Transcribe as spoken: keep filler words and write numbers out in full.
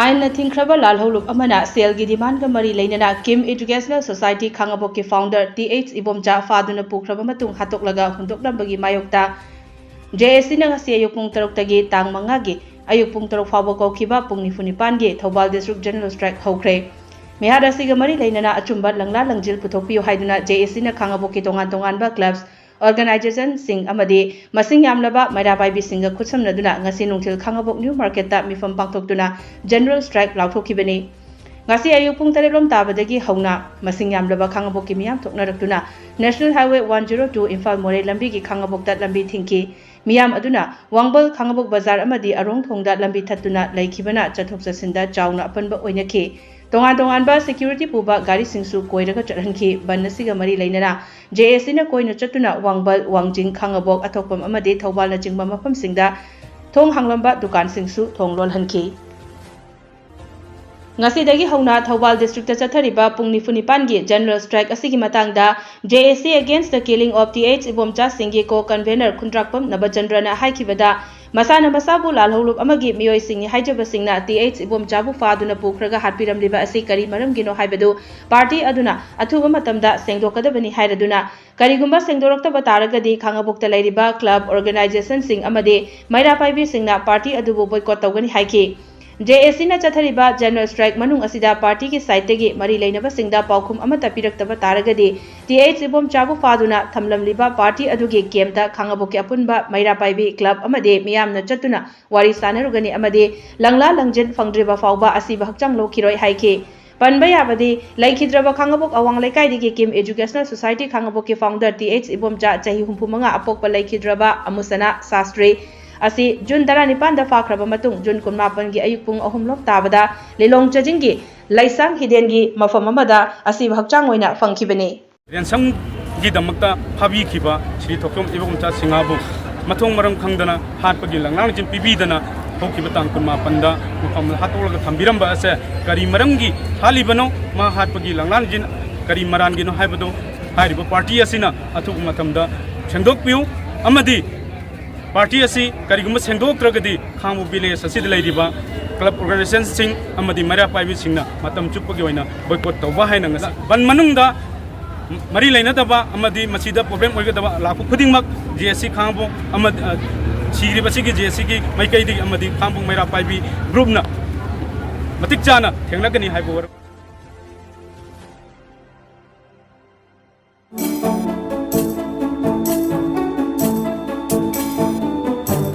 ꯑꯥꯏꯟꯅ ꯊꯤꯡꯈ꯭ꯔꯕ ꯂꯥꯜꯍꯧꯂꯨꯞ ꯑꯃꯅ ꯁꯦꯜꯒꯤ ꯗꯤꯃꯥꯟꯒ ꯃꯔꯤ ꯂꯩꯅꯅ ꯀꯤꯝ ꯏꯗꯨꯀꯦꯁꯅꯦꯜ ꯁꯣꯁꯥꯏꯇꯤ ꯈꯥꯉꯕꯣꯛꯀꯤ ꯐꯥꯎꯟꯗꯔ ꯇꯤ ꯑꯩꯆ ꯏꯕꯣꯝꯆꯥ ꯐꯥꯗꯨꯅ ꯄꯨꯈ꯭ꯔꯕ ꯃꯇꯨꯡ ꯍꯥꯠꯇꯣꯛꯂꯒ ꯍꯨꯟꯗꯣꯛꯂꯝꯕꯒꯤ ꯃꯥꯌꯣꯛꯇ ꯖꯦ ꯑꯦ ꯁꯤꯅ ꯉꯁꯤ ꯑꯌꯨꯛ ꯄꯨꯡ ꯇꯔꯨꯛꯇꯒꯤ ꯇꯥꯡ ꯃꯉꯥꯒꯤ ꯑꯌꯨꯛ ꯄꯨꯡ ꯇꯔꯨꯛ ꯐꯥꯎꯕ ꯀꯧꯈꯤꯕ ꯄꯨꯡ ꯅꯤꯐꯨ ꯅꯤꯄꯥꯟꯒꯤ ꯊꯧꯕꯥꯜ ꯗꯤꯁꯇ꯭ꯔꯤꯛ ꯖꯦꯅꯔꯦꯜ ꯁ꯭ꯇ꯭ꯔꯥꯏꯛ ꯍꯧꯈ꯭ꯔꯦ꯫ ꯃꯤꯍꯥꯠ ꯑꯁꯤꯒ ꯃꯔꯤ ꯂꯩꯅꯅ ꯑꯆꯨꯝꯕ ꯂꯪꯂꯥ ꯂꯪꯖꯤꯜ ꯄꯨꯊꯣꯛꯄꯤꯌꯨ ꯍꯥꯏꯗꯨꯅ ꯖꯦ ꯑꯦ ꯁꯤꯅ ꯈꯥꯉꯕꯣꯛꯀꯤ ꯇꯣꯉꯥꯟ ꯇꯣꯉꯥꯟꯕ ꯀ꯭ꯂꯕꯁ, ꯑꯣꯔꯒꯅꯥꯏꯖꯦꯁꯟꯁꯤꯡ ꯑꯃꯗꯤ ꯃꯁꯤꯡ ꯌꯥꯝꯂꯕ ꯃꯩꯔꯥ ꯄꯥꯏꯕꯤꯁꯤꯡꯒ ꯈꯨꯠꯁꯝꯅꯗꯨꯅ ꯉꯁꯤ ꯅꯨꯡꯊꯤꯜ ꯈꯥꯉꯕꯣꯛ ꯅ꯭ꯌꯨ ꯃꯥꯔꯀꯦꯠꯇ ꯃꯤꯐꯝ ꯄꯥꯡꯊꯣꯛꯇꯨꯅ ꯖꯦꯅꯔꯦꯜ ꯁ꯭ꯇ꯭ꯔꯥꯏꯛ ꯂꯥꯎꯊꯣꯛꯈꯤꯕꯅꯤ꯫ ꯉꯁꯤ ꯑꯌꯨꯛ ꯄꯨꯡ ꯇꯔꯦꯠ ꯂꯣꯝ ꯇꯥꯕꯗꯒꯤ ꯍꯧꯅ ꯃꯁꯤꯡ ꯌꯥꯝꯂꯕ ꯈꯥꯉꯕꯣꯛꯀꯤ ꯃꯤꯌꯥꯝ ꯊꯣꯛꯅꯔꯛꯇꯨꯅ national highway one zero two Imphal Moreh ꯂꯝꯕꯤꯒꯤ ꯈꯥꯉꯕꯣꯛꯇ ꯂꯝꯕꯤ ꯊꯤꯡꯈꯤ꯫ ꯃꯤꯌꯥꯝ ꯑꯗꯨꯅ ꯋꯥꯡꯕꯜ ꯈꯥꯉꯕꯣꯛ ꯕꯖꯥꯔ ꯑꯃꯗꯤ ꯑꯔꯣꯡ ꯊꯣꯡꯗ ꯂꯝꯕꯤ ꯊꯠꯇꯨꯅ ꯂꯩꯈꯤꯕꯅ ꯆꯠꯊꯣꯛ ꯆꯠꯁꯤꯟꯗ ꯆꯥꯎꯅ ꯑꯄꯟꯕ ꯑꯣꯏꯅꯈꯤ꯫ ꯇꯣꯉꯥꯟ ꯇꯣꯉꯥꯟꯕ ꯁꯦꯀ꯭ꯌꯨꯔꯤꯇꯤ ꯄꯨꯕ ꯒꯥꯔꯤꯁꯤꯡꯁꯨ ꯀꯣꯏꯔꯒ ꯆꯠꯍꯟꯈꯤ꯫ ꯕꯟ ꯑꯁꯤꯒ ꯃꯔꯤ ꯂꯩꯅꯅ ꯖꯦ ꯑꯦ ꯁꯤꯅ ꯀꯣꯏꯅ ꯆꯠꯇꯨꯅ ꯋꯥꯡꯕꯜ, ꯋꯥꯡꯖꯤꯡ, ꯈꯥꯉꯕꯣꯛ, ꯑꯊꯣꯛꯄꯝ ꯑꯃꯗꯤ ꯊꯧꯕꯥꯜꯅꯆꯤꯡꯕ ꯃꯐꯝꯁꯤꯡꯗ ꯊꯣꯡ ꯍꯥꯡꯂꯝꯕ ꯗꯨꯀꯥꯟꯁꯤꯡꯁꯨ ꯊꯣꯡ ꯂꯣꯜꯍꯟꯈꯤ꯫ ꯉꯁꯤꯗꯒꯤ ꯍꯧꯅ ꯊꯧꯕꯥꯜ ꯗꯤꯁꯇ꯭ꯔꯤꯛꯇ ꯆꯠꯊꯔꯤꯕ ꯄꯨꯡ ꯅꯤꯐꯨ ꯅꯤꯄꯥꯟꯒꯤ ꯖꯦꯅꯔꯦꯜ ꯁ꯭ꯇ꯭ꯔꯥꯏꯛ ꯑꯁꯤꯒꯤ ꯃꯇꯥꯡꯗ J A C against the killing of T H Ibomcha ꯁꯤꯡꯒꯤ ꯀꯣ ꯀꯟꯚꯦꯅꯔ ꯈꯨꯟꯗ꯭ꯔꯥꯛꯄꯝ ꯅꯕꯆꯟꯗ꯭ꯔꯅ ꯍꯥꯏꯈꯤꯕꯗ, ꯃꯁꯥꯅ ꯃꯁꯥꯕꯨ ꯂꯥꯜꯍꯧꯂꯨꯞ ꯑꯃꯒꯤ ꯃꯤꯑꯣꯏꯁꯤꯡꯅꯤ ꯍꯥꯏꯖꯕꯁꯤꯡꯅ ꯇꯤ ꯑꯩꯆ ꯏꯕꯣꯝꯆꯥꯕꯨ ꯐꯥꯗꯨꯅ ꯄꯨꯈ꯭ꯔꯒ ꯍꯥꯠꯄꯤꯔꯝꯂꯤꯕ ꯑꯁꯤ ꯀꯔꯤ ꯃꯔꯝꯒꯤꯅꯣ ꯍꯥꯏꯕꯗꯨ ꯄꯥꯔꯇꯤ ꯑꯗꯨꯅ ꯑꯊꯨꯕ ꯃꯇꯝꯗ ꯁꯦꯡꯗꯣꯛꯀꯗꯕꯅꯤ ꯍꯥꯏꯔꯗꯨꯅ, ꯀꯔꯤꯒꯨꯝꯕ ꯁꯦꯡꯗꯣꯔꯛꯇꯕ ꯇꯥꯔꯒꯗꯤ ꯈꯥꯉꯕꯣꯛꯇ ꯂꯩꯔꯤꯕ ꯀ꯭ꯂꯕ, ꯑꯣꯔꯒꯅꯥꯏꯖꯦꯁꯟꯁꯤꯡ ꯑꯃꯗꯤ ꯃꯩꯔꯥ ꯄꯥꯏꯕꯤꯁꯤꯡꯅ ꯄꯥꯔꯇꯤ ꯑꯗꯨꯕꯨ ꯕꯣꯏꯀꯣꯠ ꯇꯧꯒꯅꯤ ꯍꯥꯏꯈꯤ꯫ ꯖꯦ ꯑꯦ ꯁꯤꯅ ꯆꯠꯊꯔꯤꯕ ꯖꯦꯅꯔꯦꯜ ꯁ꯭ꯇ꯭ꯔꯥꯏꯛ ꯃꯅꯨꯡ ꯑꯁꯤꯗ ꯄꯥꯔꯇꯤꯒꯤ ꯁꯥꯏꯠꯇꯒꯤ ꯃꯔꯤ ꯂꯩꯅꯕꯁꯤꯡꯗ ꯄꯥꯎꯈꯨꯝ ꯑꯃꯠꯇ ꯄꯤꯔꯛꯇꯕ ꯇꯥꯔꯒꯗꯤ ꯇꯤ ꯑꯩꯆ ꯏꯕꯣꯝꯆꯥꯕꯨ ꯐꯥꯗꯨꯅ ꯊꯝꯂꯝꯂꯤꯕ ꯄꯥꯔꯇꯤ ꯑꯗꯨꯒꯤ ꯀꯦꯝꯞꯇ ꯈꯥꯉꯕꯣꯛꯀꯤ ꯑꯄꯨꯟꯕ ꯃꯩꯔꯥ ꯄꯥꯏꯕꯤ ꯀ꯭ꯂꯕ ꯑꯃꯗꯤ ꯃꯤꯌꯥꯝꯅ ꯆꯠꯇꯨꯅ ꯋꯥꯔꯤ ꯁꯥꯟꯅꯔꯨꯒꯅꯤ ꯑꯃꯗꯤ ꯂꯪꯂꯥ ꯂꯪꯖꯤꯟ ꯐꯪꯗ꯭ꯔꯤꯕ ꯐꯥꯎꯕ ꯑꯁꯤꯕ ꯍꯛꯆꯥꯡ ꯂꯧꯈꯤꯔꯣꯏ ꯍꯥꯏꯈꯤ꯫ ꯄꯟꯕ ꯌꯥꯕꯗꯤ, ꯂꯩꯈꯤꯗ꯭ꯔꯕ ꯈꯥꯉꯕꯣꯛ ꯑꯋꯥꯡ ꯂꯩꯀꯥꯏꯗꯒꯤ ꯀꯤꯝ ꯏꯗꯨꯀꯦꯁꯅꯦꯜ ꯁꯣꯁꯥꯏꯇꯤ ꯈꯥꯉꯕꯣꯛꯀꯤ ꯐꯥꯎꯟꯗꯔ ꯇꯤ ꯑꯩꯆ ꯏꯕꯣꯝꯆꯥ, ꯆꯍꯤ ꯍꯨꯝꯐꯨ ꯃꯉꯥ, ꯑꯄꯣꯛꯄ ꯂꯩꯈꯤꯗ꯭ꯔꯕ ꯑꯃꯨꯁꯅꯥ ꯁꯥꯁꯇ꯭ꯔꯤ ꯑꯁꯤ ꯖꯨꯟ ꯇꯔꯥꯅꯤꯄꯥꯟꯗ ꯐꯥꯈ꯭ꯔꯕ ꯃꯇꯨꯡ ꯖꯨꯟ ꯀꯨꯟꯃꯥꯄꯟꯒꯤ ꯑꯌꯨꯛ ꯄꯨꯡ ꯑꯍꯨꯝ ꯂꯣꯝ ꯇꯥꯕꯗ ꯂꯤꯂꯣꯡ ꯆꯥꯖꯤꯡꯒꯤ ꯂꯩꯁꯥꯡ ꯍꯤꯗꯦꯟꯒꯤ ꯃꯐꯝ ꯑꯃꯗ ꯑꯁꯤꯕ ꯍꯛꯆꯥꯡ ꯑꯣꯏꯅ ꯐꯪꯈꯤꯕꯅꯤ꯫ ꯔꯦꯟꯁꯝꯒꯤꯗꯃꯛꯇ ꯐꯥꯕꯤꯈꯤꯕ ꯁ꯭ꯔꯤ ꯊꯣꯛꯆꯣꯝ ꯏꯕꯣꯝꯆꯥ ꯁꯤꯡꯍꯥꯕꯨ ꯃꯊꯣꯡ ꯃꯔꯝ ꯈꯪꯗꯅ ꯍꯥꯠꯄꯒꯤ ꯂꯪꯂꯥꯡꯖꯤꯟ ꯄꯤꯕꯤꯗꯅ ꯍꯧꯈꯤꯕ ꯇꯥꯡ ꯀꯨꯟꯃꯥꯄꯟꯗ ꯃꯐꯝꯗ ꯍꯥꯠꯇꯣꯛꯂꯒ ꯊꯝꯕꯤꯔꯝꯕ ꯑꯁꯦ ꯀꯔꯤ ꯃꯔꯝꯒꯤ ꯍꯥꯠꯂꯤꯕꯅꯣ? ꯃꯥ ꯍꯥꯠꯄꯒꯤ ꯂꯪꯂꯥꯡꯖꯤꯟ ꯀꯔꯤ ꯃꯔꯥꯟꯒꯤꯅꯣ ꯍꯥꯏꯕꯗꯨ ꯍꯥꯏꯔꯤꯕ ꯄꯥꯔꯇꯤ ꯑꯁꯤꯅ ꯑꯊꯨꯕ ꯃꯇꯝꯗ ꯁꯦꯡꯗꯣꯛꯄꯤꯌꯨ ꯑꯃꯗꯤ ꯄꯥꯔꯇꯤ ꯑꯁꯤ ꯀꯔꯤꯒꯨꯝꯕ ꯁꯦꯡꯗꯣꯛꯇ꯭ꯔꯒꯗꯤ ꯈꯥꯡꯕꯣꯛ ꯚꯤꯂꯦꯖ ꯑꯁꯤꯗ ꯂꯩꯔꯤꯕ ꯀ꯭ꯂꯕ ꯑꯣꯔꯒꯅꯥꯏꯖꯦꯁꯟꯁꯤꯡ ꯑꯃꯗꯤ ꯃꯩꯔꯥ ꯄꯥꯏꯕꯤꯁꯤꯡꯅ ꯃꯇꯝ ꯆꯨꯞꯄꯒꯤ ꯑꯣꯏꯅ ꯕꯣꯏꯀꯣꯠ ꯇꯧꯕ ꯍꯥꯏꯅ ꯉꯁꯤ ꯕꯟ ꯃꯅꯨꯡꯗ ꯃꯔꯤ ꯂꯩꯅꯗꯕ ꯑꯃꯗꯤ ꯃꯁꯤꯗ ꯄ꯭ꯔꯣꯕ꯭ꯂꯦꯝ ꯑꯣꯏꯒꯗꯕ ꯂꯥꯛꯄ ꯈꯨꯗꯤꯡꯃꯛ ꯖꯦ ꯑꯦꯁ ꯁꯤ ꯈꯥꯡꯉꯕꯣꯛ ꯑꯃꯗꯤ, ꯑ, ꯁꯤꯔꯤꯕꯁꯤꯒꯤ ꯖꯦ ꯑꯦꯁ ꯁꯤꯒꯤ ꯃꯥꯏꯀꯩꯗꯒꯤ ꯑꯃꯗꯤ ꯈꯥꯡꯉꯕꯣꯛ ꯃꯩꯔꯥ ꯄꯥꯏꯕꯤ ꯒ꯭ꯔꯨꯞꯅ ꯃꯇꯤꯛ ꯆꯥꯅ ꯊꯦꯡꯅꯒꯅꯤ ꯍꯥꯏꯕ ꯋꯥꯔꯣ-